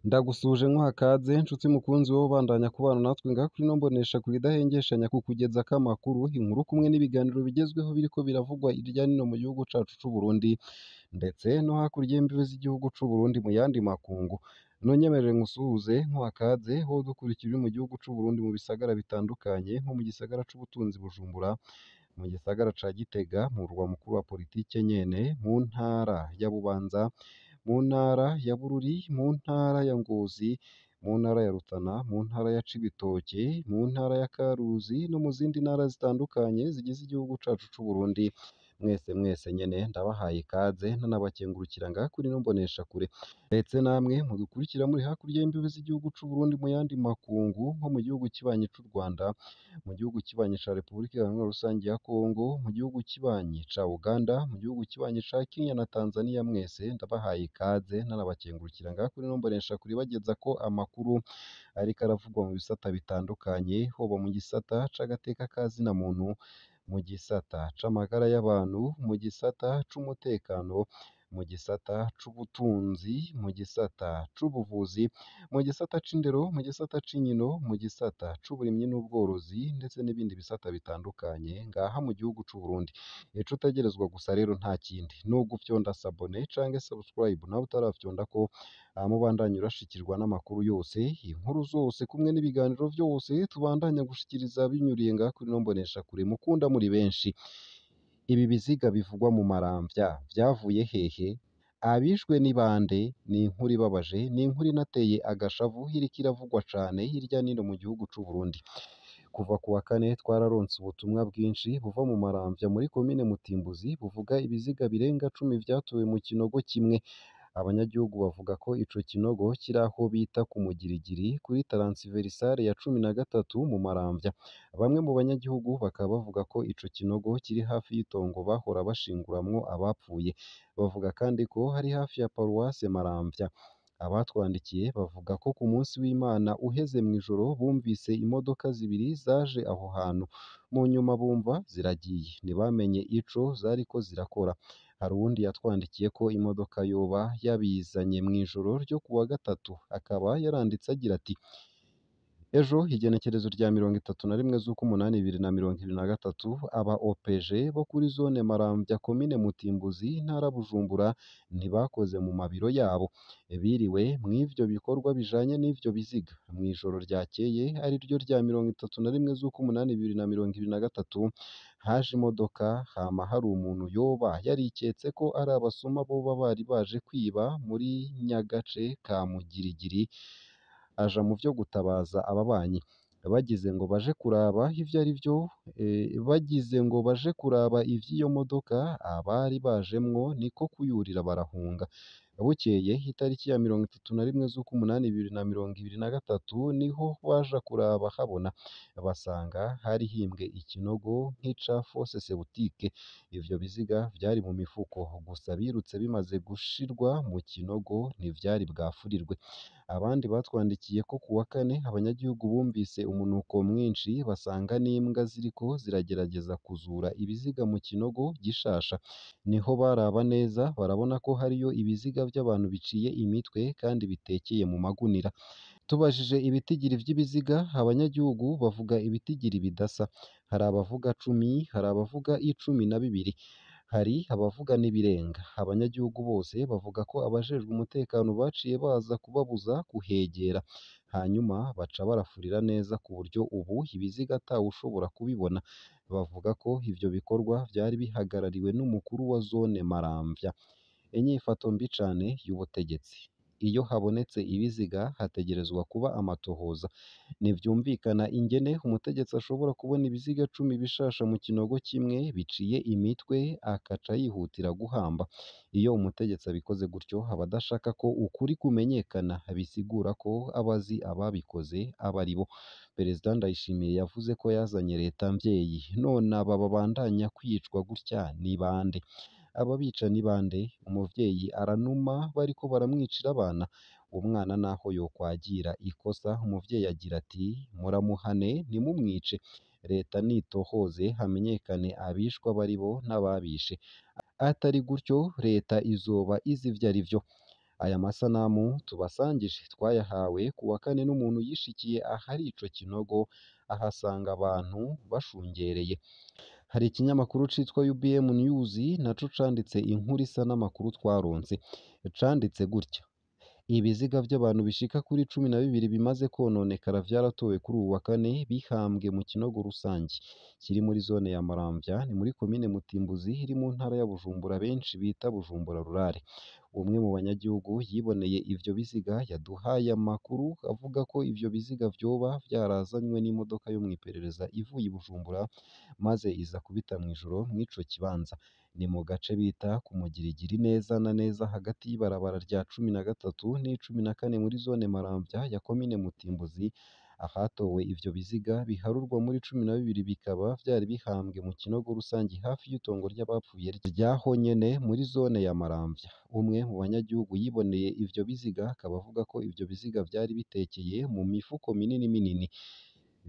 Ndagusuje nkuha kaze nshuti mukunzi wowe ubandanya kubana natwe ngaha kuri ino mboneshakure idahengeshanya kukugezako amakuru, inkuru kumwe n'ibiganiro bigezweho biriko biravugwa irya nino mu gihugu cacu c'Uburundi ndetse no hakurya y'imbibe z'igihugu c'Uburundi mu yandi makungu. Nonyemerere nkusuhuze nkuha kaze wowe udukurikira uri mu gihugu c'Uburundi mu bisagara bitandukanye nko mu gisagara c'ubutunzi Bujumbura, mu gisagara ca Gitega, mu murwa mukuru wa politike nyene, mu ntara ya Bubanza, mu ntara ya Bururi, mu ntara ya Ngozi, mu ntara ya Rutana, mu ntara ya Cibitoke, mu ntara ya Karuzi no mu zindi ntara zitandukanye zigize igihugu cacu c'Uburundi. Mwese mwese nyene ndabahaye ikaze ntanabakengurukira ngaha kuri ino mboneshakure, ndetse namwe mudukurikira muri hakurya y'imbibe z'igihugu c'Uburundi mu yandi makungu nko mu gihugu kibanyi c'u Rwanda, mu gihugu kibanyi ca Repubulika Iharanira Rusangi ya Kongo, mu gihugu kibanyi ca Uganda, mu gihugu kibanyi ca Kenya na Tanzania, mwese ndabahaye ikaze ntanabakengurukira ngaha kuri ino mboneshakure ibagezako amakuru ariko aravugwa mu bisata bitandukanye, hoba mu gisata c'agateka ka zina muntu, mu gisata c'amagara y'abantu, mu gisata c'umutekano, mu gisata c'ubutunzi, mu gisata c'ubuvuzi, mu gisata c'indero, mu gisata c'inkino, mu gisata c'uburimyi n'ubworozi ndetse n'ibindi bisata bitandukanye ngaha mu gihugu c'Uburundi. Ico utegerezwa gusa rero nta kindi ni ugufyonda s'abonner canke subscribe nawe utarafyondako, hama ubandanye urashikirwa n'amakuru yose, inkuru zose kumwe n'ibiganiro vyose tubandanya gushikiriza binyuriye ngaha kuri ino mboneshakure mukunda muri benshi. Ibi biziga bivugwa mu Maramvya vyavuye hehe? Abishwe ni bande? Ni inkuru ibabaje, ni inkuru inateye agashavu iriko iravugwa cane hirya nino mu gihugu c'Uburundi. Kuva ku wa kane twararonse ubutumwa bwinshi buva mu Maramvya muri komine Mutimbuzi buvuga ibiziga birenga 10 vyatowe mu kinogo kimwe. Abanyagihugu bavuga ko ico kinogo kiri aho bita ku Mugirigiri kuri taransiverisare ya 13 mu Maramvya. Bamwe mu banyagihugu bakaba bavuga ko ico kinogo kiri hafi y'itongo bahora bashinguramwo abapfuye. Bavuga kandi ko hari hafi ya paruwase Maramvya. Abatwandikiye bavuga ko ku munsi w'Imana uheze mw'ijoro bumvise imodoka zibiri zaje aho hantu, mu nyuma bumva ziragiye, ntibamenye ico zariko zirakora. Hari uwundi yatwandikiye ko imodoka yoba yabizanye mw'ijoro ryo kuwa gatatu, akaba yaranditse agira ati: "Ejo igenekerezo rya 31 z'ukumunani 2023, aba OPG bo kuri zone Maramvya komine Mutimbuzi intara Bujumbura ntibakoze mu mabiro yabo, biriwe mw'ivyo bikorwa bijanye n'ivyo biziga. Mw'ijoro ryakeye ariryo rya 31 z'ukumunani 2023, haje imodoka hama hari umuntu yoba yariketse ko ari abasuma boba bari baje kwiba muri nyagace ka Mugirigiri, aja mu vyo gutabaza ababanyi. Bagize ngo baje kuraba ivyo arivyo, bagize ngo baje kuraba ivy'iyo modoka, abari bajemwo niko kuyurira barahunga. Bukeye itariki ya 31 z'ukumunani 2023 niho baja kuraba habona, basanga hari himbwe ikinogo nk'ica fosse septique. Ivyo biziga vyari mu mifuko, gusa birutse bimaze gushirwa mu kinogo ntivyari bwafurirwe. Abandi batwandikiye ko kuwa kane abanyagihugu bumvise umunuko mwinshi basanga n'imbwa ziriko ziragerageza kuzura ibiziga mu kinogo gishasha. Niho baraba neza barabona ko hariyo ibiziga vy'abantu biciye imitwe kandi bitekeye mu magunira. Tubajije ibitigiri vy'ibiziga, abanyagihugu bavuga ibitigiri bidasa. Hari abavuga 10, hari abavuga 12, hari abavuga n'ibirenga. Abanyagihugu bose bavuga ko abajejwe umutekano baciye baza kubabuza kuhegera, hanyuma baca barafurira neza ku buryo ubu ibiziga atawushobora kubibona. Bavuga ko ivyo bikorwa vyari bihagarariwe n'umukuru wa zone Maramvya. Inyifato mbi cane y'ubutegetsi. Iyo habonetse ibiziga hategerezwa kuba amatohoza. Ntivyumvikana ingene umutegetsi ashobora kubona ibiziga 10 bishasha mu kinogo kimwe biciye imitwe akaca yihutira guhamba. Iyo umutegetsi abikoze gutyo aba adashaka ko ukuri kumenyekana, bisigura ko aba azi ababikoze abo aribo. Perezida Ndayishimiye yavuze ko yazanye leta mvyeyi, none aba babandanya kwicwa gutya ni bande? Ababica ni bande? Umuvyeyi aranuma bariko baramwicira abana? Umwana naho yokwagira ikosa umuvyeyi agira ati muramuhane ntimumwice. Leta nitohoze hamenyekane abishwe abaribo n'ababishe. Atari gutyo leta izoba izi ivyo arivyo. Aya masanamu tubasangije twayahawe ku wa kane n'umuntu yishikiye ahari ico kinogo, ahasanga abantu bashungereye. Hari ikinyamakuru citwa UBM News naco canditse inkuru isa n'amakuru twaronse. Canditse gutya: ibiziga vy'abantu bishika kuri 12 bimaze kononekara vyaratowe kuri uwu wa kane bihambwe mu kinogo rusangi kiri muri zone ya Maramvya, ni muri komine Mutimbuzi iri mu ntara ya Bujumbura benshi bita Bujumbura rurare. Umwe mu banyagihugu yiboneye ivyo biziga yaduhaye amakuru avuga ko ivyo biziga vyoba vyarazanywe n'imodoka yo mw'iperereza ivuye i Bujumbura maze iza kubita mw'ijoro mw'ico kibanza. Ni mu gace bita ku Mugirigiri neza na neza hagati y'ibarabara rya 13 n'14 muri zone Maramvya ya komine Mutimbuzi, ahatowe ivyo biziga biharurwa muri 12 bikaba vyari bihambwe mu kinogo rusangi hafi y'itongo ry'abapfuye ryaho nyene muri zone ya Maramvya. Umwe mu banyagihugu yiboneye ivyo biziga akaba avuga ko ivyo biziga vyari bitekeye mu mifuko minini minini.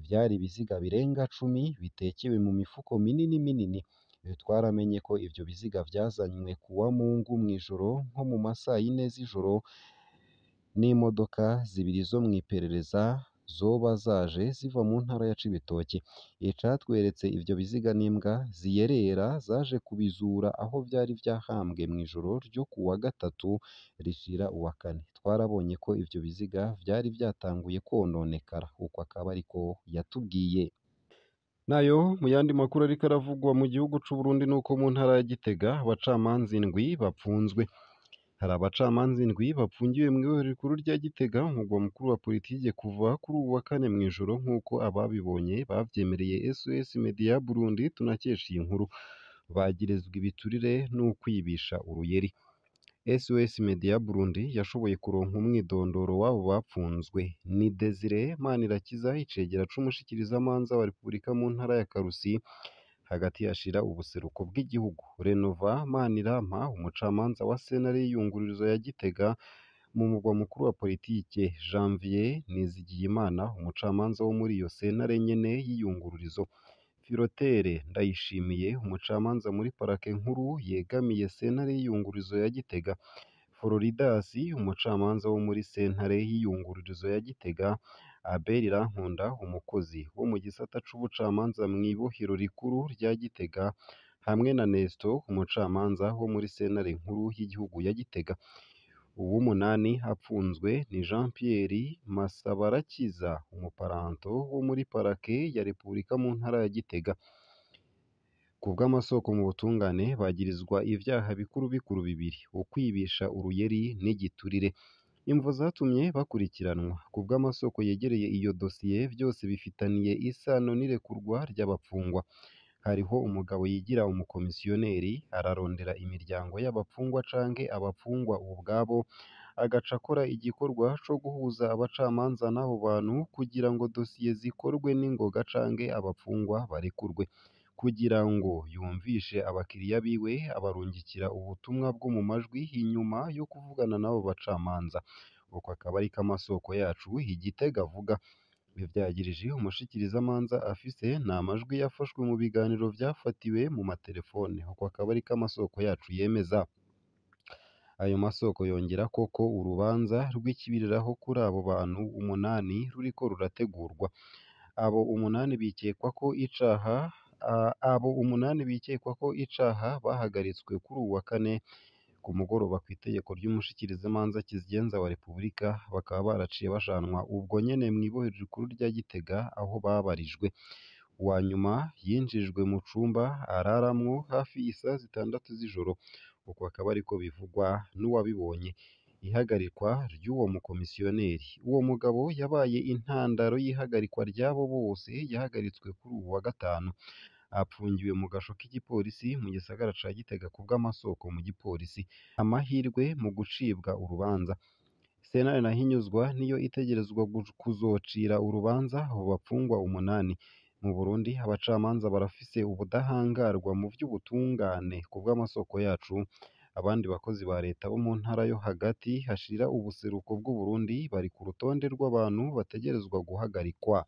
Vyari ibiziga birenga 10 bitekewe mu mifuko minini minini. Twaramenye ko ivyo biziga vyazanywe kuwa Mungu mw'ijoro nko mu masayine z'ijoro n'imodoka zibiri zo mw'iperereza zoba zaje ziva mu ntara ya Cibitoke. Icatweretse ivyo biziga n'imbwa ziyerera zaje kubizura aho vyari vyahambwe mw'ijoro ryo kuwa gatatu rishira uwa kane. Twarabonye ko ivyo biziga vyari vyatanguye kwononekara, uko akaba ariko yatubwiye. Nayo mu yandi makuru ariko aravugwa mu gihugu c'u Burundi nuko mu ntara ya Gitega abacamanza indwi bapfunzwe. Hari abacamanza indwi bapfungiwe mw'ibohero rikuru rya Gitega, umugwa mukuru wa politike, kuva kuri uwu wa kane mw'ijoro nk'uko ababibonye bavyemereye SOS Media Burundi tunakesha iyi nkuru. Bagirizwa ibiturire n'ukwibisha uruyeri. SOS Media Burundi yashoboye kuronka umwidondoro w'abo bapfunzwe. Ni Desire Manirakiza, icegera c'umushikirizamanza wa Repubulika mu ntara ya Karusi, hagati hashira ubuseruko bw'igihugu. Renova Manirampa, umucamanza wa sentare y'iyungururizo ya Gitega mu mugwa mukuru wa politike. Janvier Nizigiyimana, umucamanza wo muri iyo sentare nyene y'iyungururizo. Filotere Ndayishimiye, umucamanza muri parake nkuru yegamiye sentare y'iyungururizo ya Gitega. Floridas, umucamanza wo muri sentare y'iyungururizo ya Gitega. Abel Irankunda, umukozi wo mu gisata c'ubucamanza mw'ibohero rikuru rya Gitega, hamwe na Nesto, umucamanza wo muri sentare nkuru y'igihugu ya Gitega. Uw'umunani apfunzwe ni Jean Pierre Masabarakiza, umuparanto wo muri parake ya Repubulika mu ntara ya Gitega. Ku bw'amasoko mu butungane, bagirizwa ivyaha bikuru bikuru bibiri: ukwibisha uruyeri n'igiturire. Imvo zatumye bakurikiranwa ku bw'amasoko yegereye iyo dosiye vyose bifitaniye isano n'irekurwa ry'abapfungwa. Hariho umugabo yigira umukomisiyoneri, ararondera imiryango y'abapfungwa canke abapfungwa ubwabo, agaca akora igikorwa co guhuza abacamanza n'abo bantu kugira ngo dosiye zikorwe n'ingoga canke abapfungwa barekurwe. Kugira ngo yumvishe abakiriya biwe, abarungikira ubutumwa bwo mu majwi inyuma yo kuvugana n'abo bacamanza. Uko akaba ariko amasoko yacu i Gitega avuga. Ivyagirije umushikirizamanza afise ni amajwi yafashwe mu biganiro vyafatiwe mu materefone. Uko akaba ariko amasoko yacu yemeza. Ayo masoko yongerako ko urubanza rw'ikibiriraho kuri abo bantu umunani ruriko rurategurwa. Abo umunani bikekwa ko icaha abo umunani bikekwa ko icaha bahagaritswe kuri uwu wa kane ku mugoroba kw'itegeko ry'umushikirizamanza kizigenza wa Repubulika, bakaba baraciye bajanwa ubwo nyene mw'ibohero rikuru rya Gitega aho babarijwe. Uwa nyuma yinjijwe mu cumba araramwo hafi isaha 6 z'ijoro. Uko akaba ariko bivugwa n'uwabibonye. Ihagarikwa ry'uwo mukomisiyoneri. Uwo mugabo yabaye intandaro y'ihagarikwa ry'abo bose, yahagaritswe kuri uwu wa gatanu. Apfungiwe mu gasho k'igipolisi mu gisagara ca Gitega ku bw'amasoko mu gipolisi. Amahirwe mu gucibwa urubanza. Sentare Ntahinyuzwa niyo itegerezwa kuzocira urubanza abo bapfungwa umunani. Mu Burundi abacamanza barafise ubudahangarwa mu vy'ubutungane ku bw'amasoko yacu. Abandi bakozi ba leta bo mu ntara yo hagati hashira ubuseruko bw'Uburundi bari ku rutonde rw'abantu bategerezwa guhagarikwa.